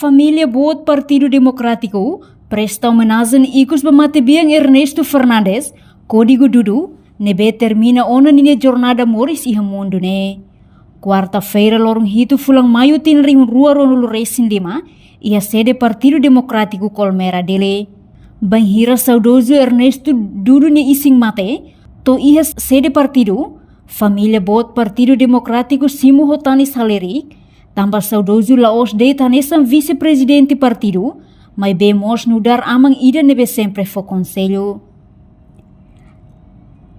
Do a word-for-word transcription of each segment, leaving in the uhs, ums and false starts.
Família boot Partidu Demokrátiku presta omenajen ikus ba matebian Ernesto Fernandes, kódigu Dudu, ne'ebé termina ona ninia jornada moris iha mundu ne'e. Kuarta-feira, loron hitu fulan Maiu tinan rihun rua ruanulu resin lima, iha sede Partidu Demokrátiku Colmera, Dili. Bainhira saudozu Ernesto Dudu nia isin mate, to'o iha sede partidu, família boot Partidu Demokrátiku simu ho tanis halerik, tanba saudozu la'ós de'it hanesan vise-prezidente partidu, maibé mós nu'udar aman ida ne'ebé sempre fó konsellu.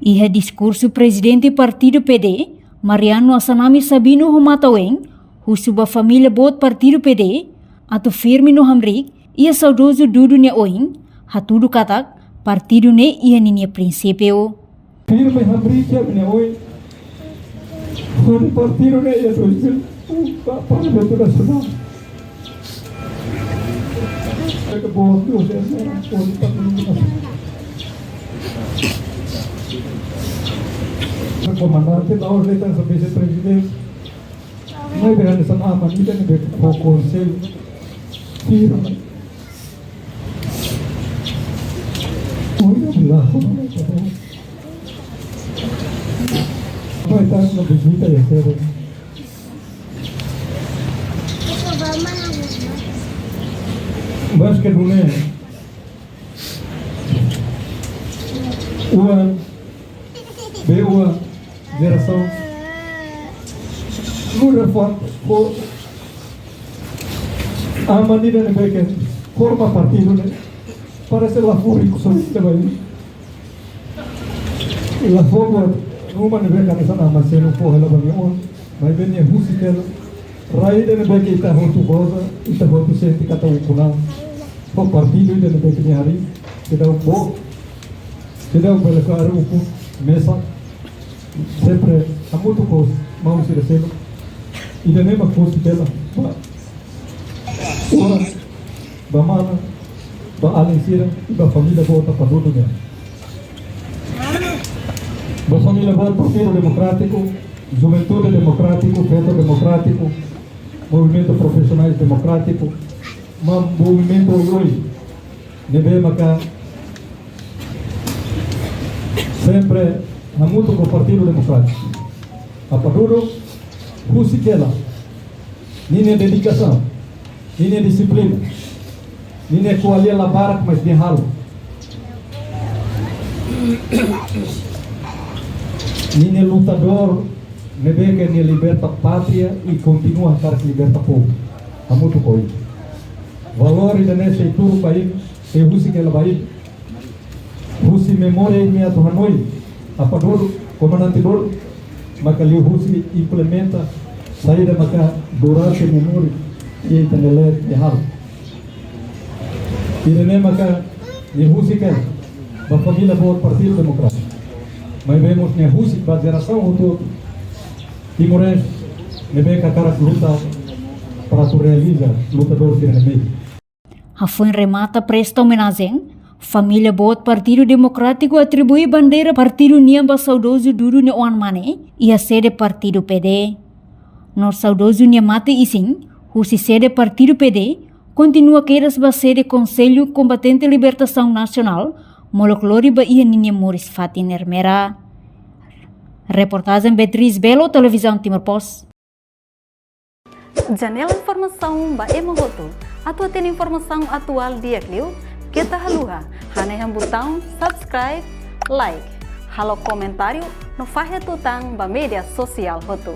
Iha diskursu Prezidente Partidu P D, Mariano Assanami Sabino, ho matan-ween, husu ba família boot Partidu P D atu firme no hamriik iha saudozu Dudu nia oin, hatudu katak partidu ne'e iha ninia prinsípiu. Firme hamriik iha nia oin, hodi partidu ne'e iha dois mil e um ba Parlamentu Nasionál. Komandante da orden, tanba vise-prezidente. Maibé hanesan aman ida ne'ebé fó konsellu firme. Oida bila. Pai tak na vizita ya sero. Mas ke dunia. Oan, be oan, jerasaun. Nu'udar fó, fó, aman ida ne'ebé ke forma partidu ne'e. Parese la fó rikusoin ida ba imi. La fó buat ruma ne'ebé ke hanesan aman seluk fó hela ba nia oan. Maibé nia husik hela. Rai ida ne'ebé ke ita hotu goza, ita hotu sente katak ukun an. Fó partidu ida ne'ebé ke nia harii, seidauk boot, seidauk bele kaer ukun mesak, sempre hamutuk ho maun sira seluk. Ida-ne'e mak husik hela ba oan, ba mana, ba alin sira, ba família boot Apadudu nian. Ba família boot Partidu Demokrátiku, Juventude Demokrátiku, Feto Demokrátiku, Movimentu Profisionais Demokrátiku, ma movimentu oioin ne'ebé maka sempre hamutuk ho Partidu Demokrátiku. Apadudu husik hela ninia dedikasaun, ninia dixiplina, ninia ko'alia la barak, mas nia halo. Ninia lutadór ne'ebé ke nia liberta pátria i kontinua hakarak liberta povu. Hamutuk ho nia valór ida-ne'e sei tuur ba imi, sei husik hela ba imi. Husi memória imi atu hanoin, Apadudu, Komandante Dudu, maka liuhusi implementa saida maka durante memória ita-nia leet nia halo. Ida-ne'e maka nia husik hela ba família boot Partidu Demokrátiku. Maibé mós nia husik ba jerasaun hotu-hotu timorense ne'ebé ke hakarak luta para atu realiza lutadór sira-nia mehi. Hafoin remata presta omenajen, família boot Partidu Demokrátiku atribui bandeira partidu nian ba saudozu Dudu nia oan-mane iha sede partidu P D. No saudozu nia mate-isin, husi sede partidu P D, kontinua kedas ba sede Konsellu Kombatente Libertasaun Nasionál, molok lori ba iha ninia moris-fatin Ermera. Reportajen Beatriz Belo, Televizaun Timor Post. Janela informasaun ba ema hotu. Atu hatene informasaun atuál di'ak liu, keta haluha hanehan butaun subscribe, like, halo komentáriu no fahe tutan ba média sosiál hotu.